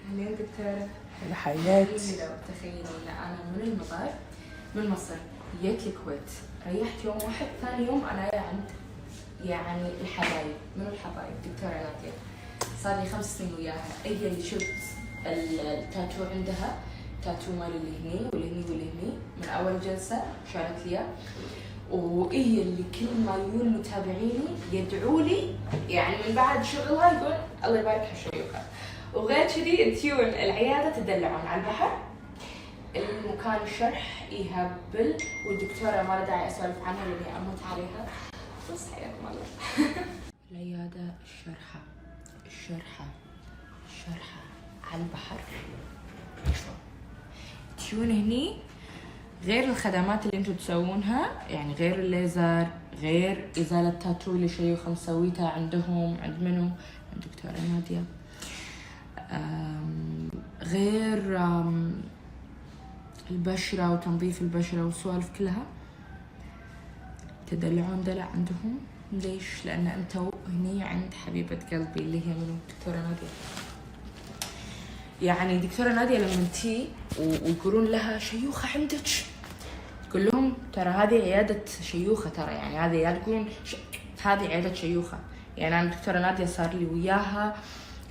اهلين دكتورة. الحياة. تخيلوا تخيلوا ان انا من المطار من مصر جيت الكويت، ريحت يوم واحد، ثاني يوم انا عند يعني الحبايب. منو الحبايب؟ دكتورة نادية. صار لي 5 سنين وياها. هي اللي شلت التاتو عندها، تاتو مالي اللي هني واللي هني واللي هني، من اول جلسة شالت لي إياه. وهي اللي كل ما يجون متابعيني يدعوا لي، يعني من بعد شغلها يقول الله يبارك هالشيوخة. وغير كذي تيون العيادة تدلعون على البحر، المكان شرح يهبل، والدكتورة ما له داعي اسولف عنها لاني اموت عليها. بس حياكم الله. العيادة الشرحة الشرحة الشرحة على البحر. تيون هني غير الخدمات اللي انتم تسوونها، يعني غير الليزر، غير ازالة تاتو اللي شيوخ مسويتها عندهم، عند منو؟ عند دكتورة نادية. غير البشرة وتنظيف البشرة والسوالف كلها. تدلعون دلع عندهم. ليش؟ لأن أنتوا هني عند حبيبة قلبي اللي هي منو؟ دكتورة نادية. يعني دكتورة نادية لما تي ويقولون لها شيوخة عندك، تقول لهم ترى هذه عيادة شيوخة، ترى يعني هذه لا تقولون هذه عيادة شيوخة. يعني أنا دكتورة نادية صار لي وياها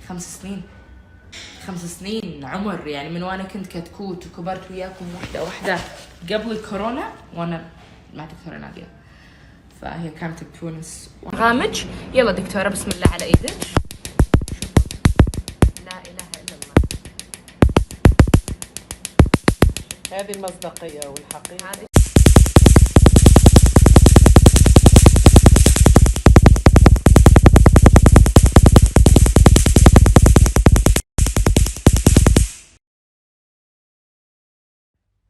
5 سنين، 5 سنين عمر، يعني من وانا كنت كتكوت وكبرت وياكم واحدة واحدة قبل الكورونا وانا مع دكتورة نادية. فهي كانت بتونس غامج. يلا دكتورة، بسم الله على ايدك. لا اله الا الله. هذه المصداقية والحقيقة. هذه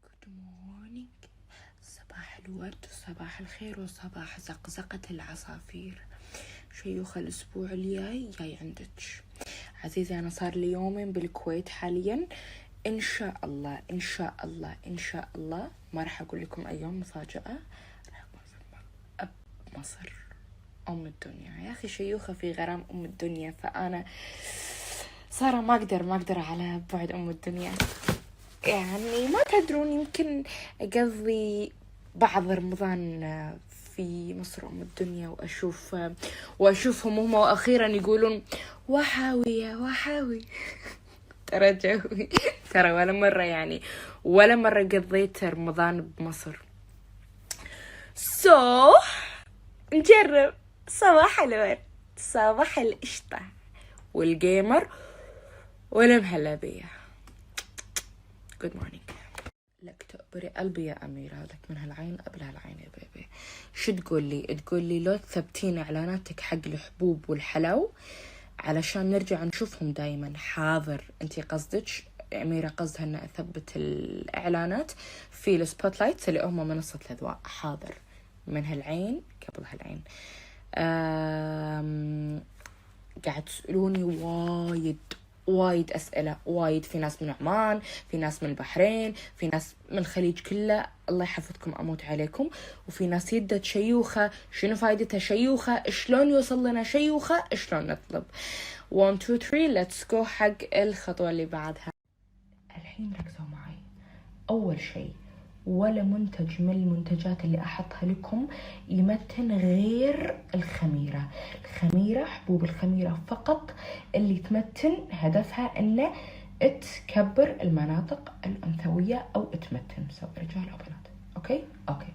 Good morning، صباح الورد وصباح الخير وصباح زقزقة العصافير. شيوخ، الأسبوع الجاي جاي عندك عزيزي. أنا صار لي يومين بالكويت حاليا. إن شاء الله إن شاء الله إن شاء الله، ما راح أقول لكم أي يوم، مفاجأة، راح أكون في مصر أم الدنيا. يا أخي شيوخة في غرام أم الدنيا، فأنا صار ما أقدر ما أقدر على بعد أم الدنيا. يعني ما تدرون، يمكن أقضي بعض رمضان في مصر أم الدنيا وأشوفهم هم وأخيرا يقولون وحاوي يا وحاوي. ترى جوي ترى ولا مرة، يعني ولا مرة قضيت رمضان بمصر، so نجرب. صباح الورد، صباح القشطة والقيمر والمهلبية. good morning. لك تقبري قلبي يا أميرة، لك من هالعين قبل هالعين يا baby. شو تقول لي؟ تقول لي لو تثبتين إعلاناتك حق الحبوب والحلو علشان نرجع نشوفهم دايما. حاضر. انتي قصدك أميرة قصدها أن أثبت الإعلانات في ال spotlight اللي هم منصة الأذواق. حاضر، من هالعين قبل هالعين. قاعد تسألوني وايد وايد أسئلة وايد. في ناس من عمان، في ناس من البحرين، في ناس من الخليج كله، الله يحفظكم، أموت عليكم. وفي ناس يدت شيوخة، شنو فايدتها شيوخة؟ شلون يوصل لنا شيوخة؟ شلون نطلب؟ 1 2 3، let's go حق الخطوة اللي بعدها. الحين ركزوا معي. أول شيء، ولا منتج من المنتجات اللي أحطها لكم يمتن غير الخميرة. الخميرة، حبوب الخميرة فقط اللي تمتن، هدفها أنه تكبر المناطق الأنثوية أو تمتن، سواء رجال أو بنات. okay okay.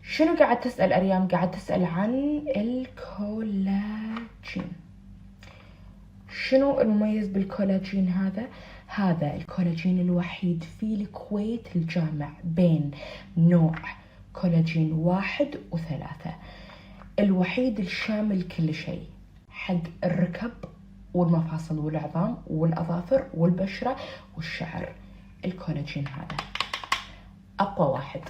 شنو قاعد تسأل أريام؟ قاعد تسأل عن الكولاجين. شنو المميز بالكولاجين هذا؟ هذا الكولاجين الوحيد في الكويت الجامع بين نوع كولاجين 1 و3، الوحيد الشامل كل شيء حق الركب والمفاصل والعظام والأظافر والبشرة والشعر. الكولاجين هذا أقوى واحد.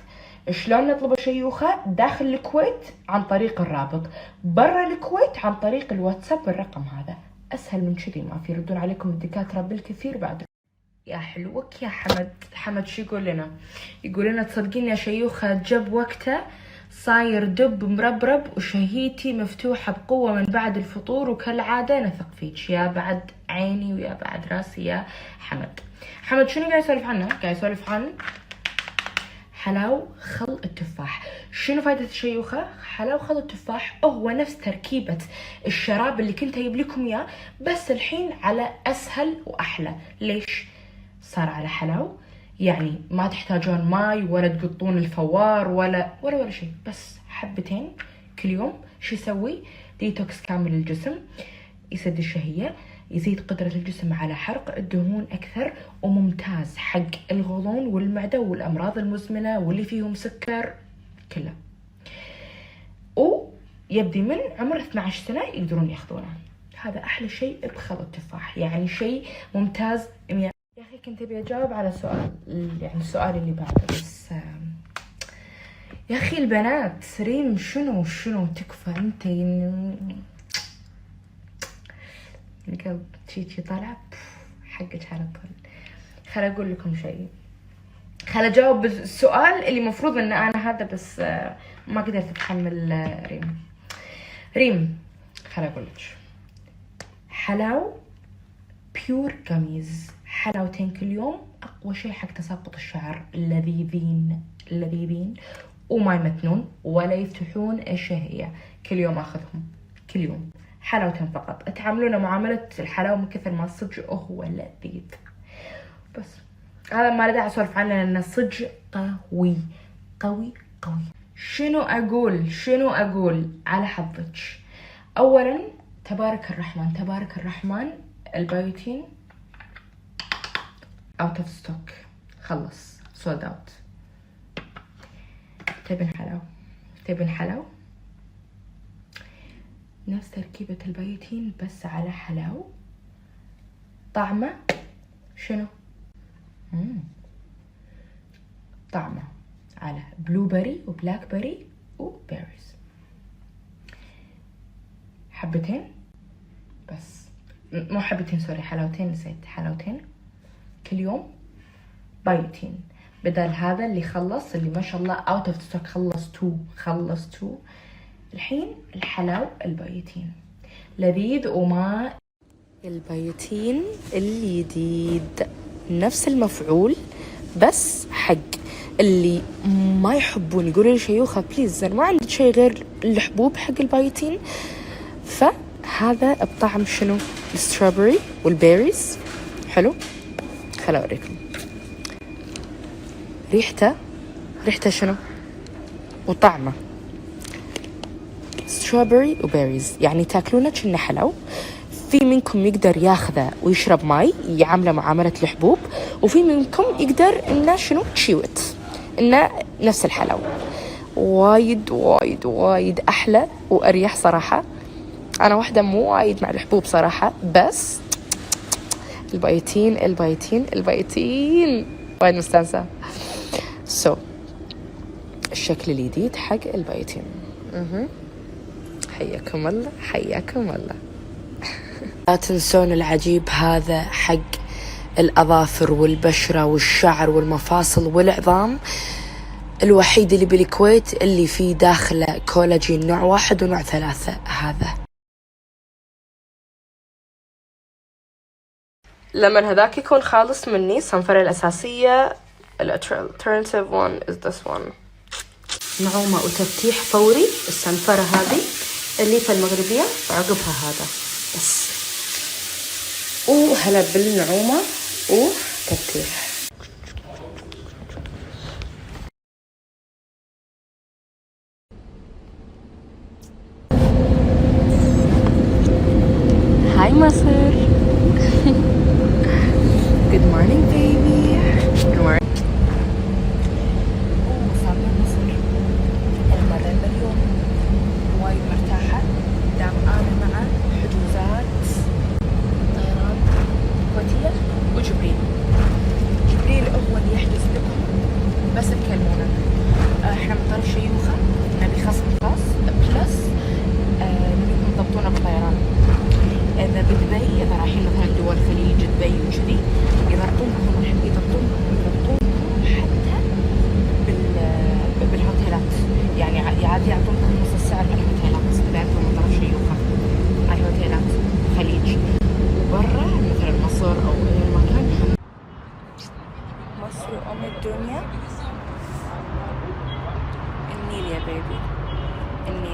شلون نطلب شيوخة؟ داخل الكويت عن طريق الرابط، برا الكويت عن طريق الواتساب الرقم هذا. أسهل من كذي ما في. يردون عليكم الدكاترة بالكثير بعد. يا حلوك يا حمد. حمد شو يقول لنا؟ يقول لنا تصدقين يا شيوخة جب وقته. صاير دب مربرب وشهيتي مفتوحة بقوة من بعد الفطور، وكالعادة نثق فيك. يا بعد عيني ويا بعد راسي يا حمد. حمد شنو قاعد يسولف عنه؟ قاعد يسولف عن حلاو خل التفاح. شنو فائدة الشيوخة؟ حلاو خل التفاح هو نفس تركيبة الشراب اللي كنت اجيب لكم اياه، بس الحين على اسهل واحلى. ليش؟ صار على حلاو، يعني ما تحتاجون ماي ولا تقطون الفوار ولا ولا ولا شيء، بس حبتين كل يوم. شو يسوي؟ ديتوكس كامل للجسم، يسد الشهية، يزيد قدرة الجسم على حرق الدهون أكثر، وممتاز حق الغضون والمعدة والأمراض المزمنة واللي فيهم سكر كله. ويبدي من عمر 12 سنة يقدرون ياخذونه. هذا أحلى شيء بخل التفاح، يعني شيء ممتاز. يا أخي كنت أبي أجاوب على سؤال، يعني السؤال اللي بعده، بس يا أخي البنات ريم شنو تكفى أنت القلب شي طالعة حقك على طول. خل أقول لكم شيء، خل أجاوب السؤال اللي مفروض إن أنا هذا، بس ما قدرت أتحمل. ريم خل أقول لك، حلاو pure gummies حلاوتين كل يوم، أقوى شيء حق تساقط الشعر. لذيذين لذيذين وما يمتنون ولا يفتحون الشهية. كل يوم أخذهم، كل يوم حلاوتين فقط. تعاملونه معاملة الحلاوة من كثر ما الصج هو لذيذ. بس هذا ما له داعي اسولف عنه لأنه صج قوي قوي قوي. شنو أقول على حظك؟ أولا تبارك الرحمن تبارك الرحمن، البيوتين out of stock، خلص sold out. تبين حلاو؟ تبين حلاو؟ نفس تركيبة البيوتين بس على حلاو. طعمه شنو؟ طعمه على blueberry و blackberry و berries. حبتين بس، مو حبتين sorry، حلاوتين، نسيت، حلاوتين كل يوم بايوتين بدل هذا اللي خلص، اللي ما شاء الله out of stock، خلصتو. الحين الحلاو البيوتين لذيذ. وما البيوتين الجديد نفس المفعول، بس حق اللي ما يحبون يقولوا لي شيوخة please ما عندك شيء غير الحبوب حق البيوتين. فهذا بطعم شنو؟ ال strawberry وال berries. حلو، خل اوريكم ريحته. ريحته شنو وطعمه strawberry و berries، يعني تاكلونه كأنه حلو. في منكم يقدر ياخذه ويشرب ماي، يعامله معاملة الحبوب، وفي منكم يقدر انه شنو chew it، انه نفس الحلاوة. وايد وايد وايد احلى واريح صراحة. انا واحدة مو وايد مع الحبوب صراحة، بس البيوتين البيوتين البيوتين وايد مستانسة. so الشكل الجديد حق البيوتين. حياكم الله حياكم الله. لا تنسون العجيب هذا حق الأظافر والبشرة والشعر والمفاصل والعظام، الوحيد اللي بالكويت اللي فيه داخله كولاجين نوع 1 ونوع 3. هذا لما هذاك يكون خالص مني الصنفرة الأساسية، alternative one is this one. نعومة وتفتيح فوري الصنفرة هذه، الليفة المغربية وعقبها هذا بس، وهلا بالنعومة وتفتيح. هاي مصر. Good morning baby. Good morning. وصلنا مصر المرة المليون. وايد مرتاحة دام أنا مع حجوزات طيران كويتية وجبريل. جبريل هو اللي يحجز لكم، بس تكلمونا. احنا من طرف شيوخة نبي خصم خاص plus نبيكم تضبطونا بالطيران. اذا بدبي، اذا رايحين مثلا دول الخليج دبي وكذي، يضبطونكم يضبطونكم يضبطونكم. من الدنيا؟ النيل يا baby، النيل.